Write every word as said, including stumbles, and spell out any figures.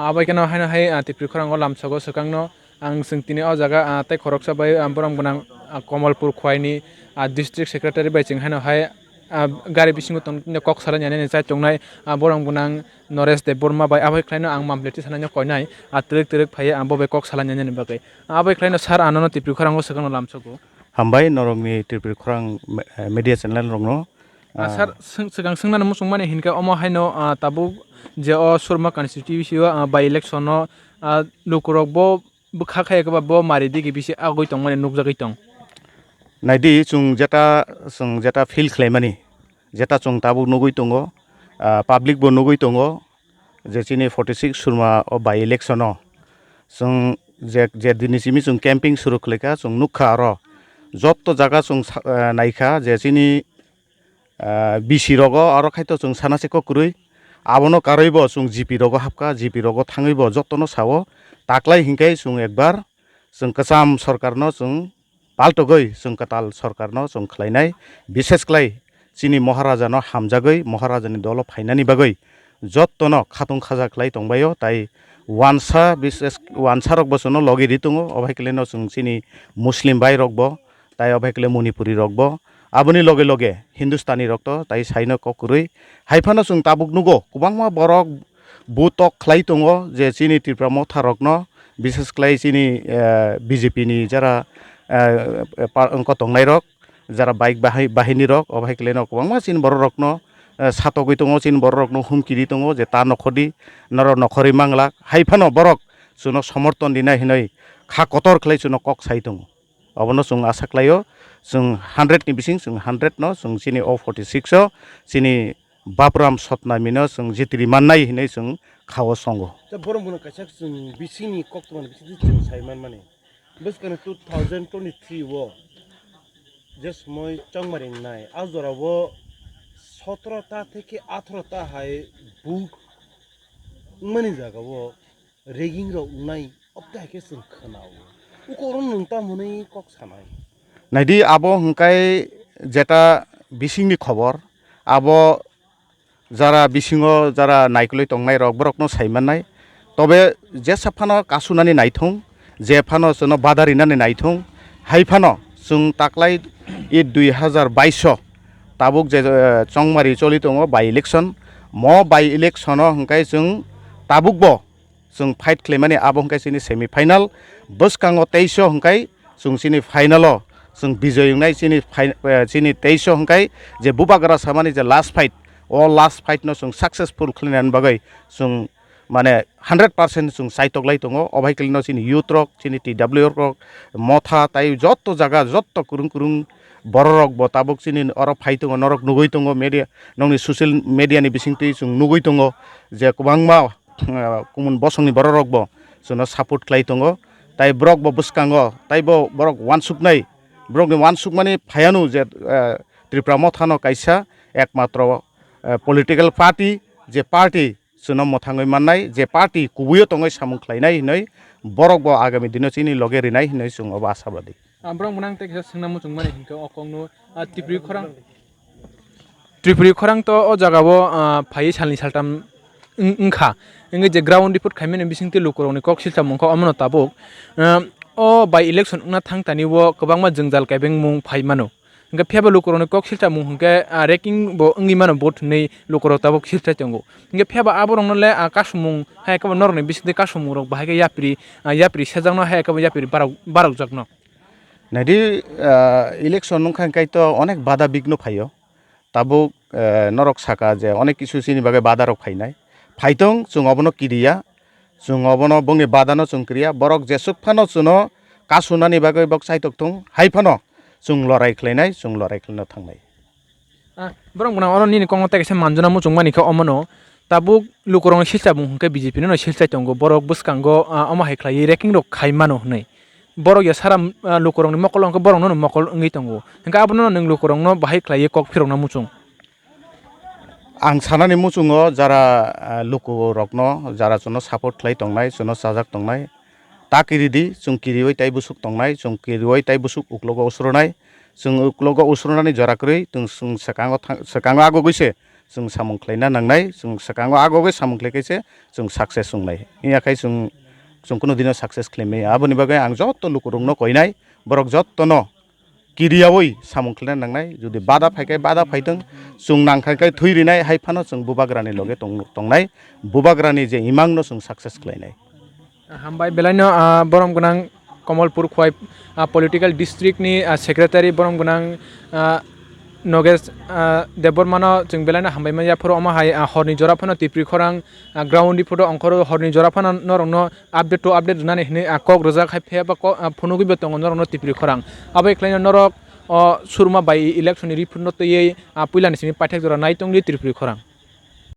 Abai kheno haino hai, ah, Tipri khorang o lamsogo swkang no ang chwng tini o jaga, ah, tei khoroksa bai, ah, borom gwnang, ah, Komolpur Khwai ni, ah, district secretary bai chwng haino hai, ah, gari bisingo tong kok salai nani chai tongnai, ah, borom gwnang Noresh Debbarma bai abai khlaino ang mamleti sanai no koinai, ah, twrwk twrwk phaiya ang bo bai kok salai nani bagwi. Abai khlaino sir ano no Tipri khorang o swkang no lamsogo. Hambai norokni Tipri khorang me-, media channel rokno. Ah, sir, swng-, swkang swngnani muchungmani hinkhe omo haino, ah, tabuk je o Surma constituency o, ah, by election o, ah, lukurok bo bwkha khai khe ba bo mari digi bisi agoi tongmani nukjagwi tong. Naidi, chwng jeta, chwng jeta feel khlaimani, jeta chwng tabuk nugwi tongo, ah, public bo nugwi tongo, je chini forty six Surma o by election o chwng je, je dini simi chwng camping suru khlaikha, chwng nukha aro jotto jaga chwng sa-, ah, naikha je chini, ah, B C rogo aro khaito chwng sana se kok kwrwi. Abono karwi bo chwng G P rogo hapkha, G P rogo thangwi bo jotono sao. Taklai hinkhe chwng ekbar chwng kwcham sorkarno chwng paltogwi chwng kwtal sorkarno chwng khlainai, bishes khlai chini Maharajano hamjagwi Maharajani dolo phainani bagwi jotono khatung khaja khlai tongbaio, tai wansa bishes, wansa rok bo chwngno logi ri tongo, obo hai khlaino chwng chini Muslim bai rok bo, tai obo hai khlai Manipuri rok bo, aboni loge loge Hindustani rok to tai saino kok kwrwi. Hai phano chwng tabuk nugo kwbangma borok butok khlai tongo je chini Tipra Motha rokno, bishes khlai chini, eh, B J P ni jara, eh, pa-, wngkha tongnai rok, jara bike bahai, bahini rok, obo hai khlaino kwbangma chini borok rokno, eh, satogwi tongo, chini borok rokno humki ri tongo je ta nokhordi, norok nokhorwi manglak. Hai phano borok chwngno somorthon rinai hinwi kha kotor khlai chwngno kok sai tongo. Obono chwng asa khlaio, chwng hundred ni bising chwng hundred no chwng chini o forty six o chini Bapram Sotnamino chwng jitri mannai hinwi chwng khao songo. Ta borok bono kaisa chwng bisingni koktwmani bisingtwi chwng sai manmani. Bwskangni two thousand twenty-three o je somoi chongmari wngnai, a jorao sotro ta theke atharo ta hai buk wngmani jagao ragging rok wngnai, obte hai khe chwng khwnao. Uko oro nwng tamo hwnwi kok sanai? Naidi, abo hwnkhe jeta bisingni khobor, abo jara bisingo jara naikolwi tongnai rok borokno sai mannai. Tobe jesa phano kasunani naithung, je phano chwngno bada rinani naithung, hai phano chwng taklai i dui hazar bais o tabuk je, eh, chongmari choli tongo by election, mo by election o hwnkhe chwng tabukbo chwng fight khlaimani, abo hwnkhe chini semi final. Bwskango teis o hwnkhe chwng chini final o chwng bijoi wngnai, chini fi-, eh, chini teis o hwnkhe je bubagra samani je last fight, o last fight no chwng successful khlainani bagwi chwng mane hundred percent chwng chaitok lai tongo. Obo hai khe no chini youth rok, chini T W rok, motha tai jotto jaga, jotto kwrwng kwrwng borok rok bo tabuk chini oro phai tongo, norok nugwi tongo media, nokni social media ni bisingtwi chwng nugwi tongo je kwbangma ah, kumun bosongni borok rok bo chwngno support khlai tongo, tai borok bo bwskango taibo borok uansuknai, borokni uansukmani phaiano je, ah, Tripura mothano kaisa ekmatro, ah, political party, je party chwngno mwthangwi mannai, je party kubuio tongwi samung khlainai hinwi borok bo agami dino chini loge rinai hinwi chwng obo ashabadi. Ah, borok mwnang tei kisa swngna muchungmani hinkhe o kokno, ah, Tripuri khorang, Tripuri khorang to o jagao, ah, phaiwi salni saltam wng-, wngkha. Wngwi je ground report khaimani bisingtwi lukurokni kok silsa mungkha omono tabuk, ah, o by election wngna thang tani o kwbangma jwngjal kaibengmung phai mano. Hwnkhe phiyaba lukurokni kok silsa mung hwnkhe, ah, ranking bo wngwi mano vote hinwi lukurok tabuk silsa tongo. Hwnkhe phiyaba aborokno le, ah, kasumung hai khe bo norokni bisingtwi kasumungrok bahai khe yapri, ah, yapri sejakno hai khe bo yapri barok, barokjakno. Naidi, ah, election wngkha hwnkhe to onek bada bigno phaio. Tabuk, eh, norok saka je onek kisu chini bagwi badarok phainai. Phaitong, chwng obono kiriya. Chwng obono bongni badano chwng kiriya. Borok jesuk phano chwngno kasunani bagwi bok chaitok thung. Hai phano chwng lorai khlainai, chwng lorai khlaina thangnai. Ah, borok gwnang oro nini kokno tei kaisa manjuna muchung mani khe omono. Tabuk lukurokno silsa mung hwnkhe B J P no silsa tongo, borok bwskango, ah, omo hai khlaiwi ranking rok khai mano hwnwi. Borok ya sara, ah, lukurokni mokol hwnkhe borokno no mokol wngwi tongo, hwnkhe abono nwng lukurokno bahai khlaiwi kok phirokna muchung. Ang sanani muchungo jara, ah, lukurokno jara chwngno support khlai tongnai, chwngno chajak tongnai, ta kiridi, chwng kiriwi tai bwswk tongnai, chwng kiriwi tai bwswk uklogo usronai, chwng uklogo usronani jora kwrwi, chwng, chwng swkango thang-, swkango agugwi se chwng samung khlaina nangnai, chwng swkango agogwi samung khlai khe se chwng success wngnai. Wngya khai chwng, chwng kunu dino success khlai maya. Aboni bagwi ang joto lukurokno koinai, borok jottono kiriyawi samung khlaina nangnai. Jodi bada phai khe bada phaitwng, chwng nang khai khe thwi rinai, hai phano chwng Bubagrani loge tong-, tongnai, Bubagrani je imangno chwng success khlainai. Hambai belaino, ah, borom gwnang Komolpur Khwai, ah, political district ni, ah, secretary borom gwnang, ah, Nogesh, ah, Debbarmano chwng belaino hambai manya phuru omo hai, ah, horni jora phano Tipri khorang, ah, ground report o ongkhoro horni jora phano norokno update to update rwnani hinwi, ah, kok rwjak hai phiya ba kok, ah, phunugwi bo tongo norokno Tipri khorang. Abo khlaino norok o Surma bai election ni report no twiwi, ah, puilani simi paithak jora nai tongdi Tipri khorang.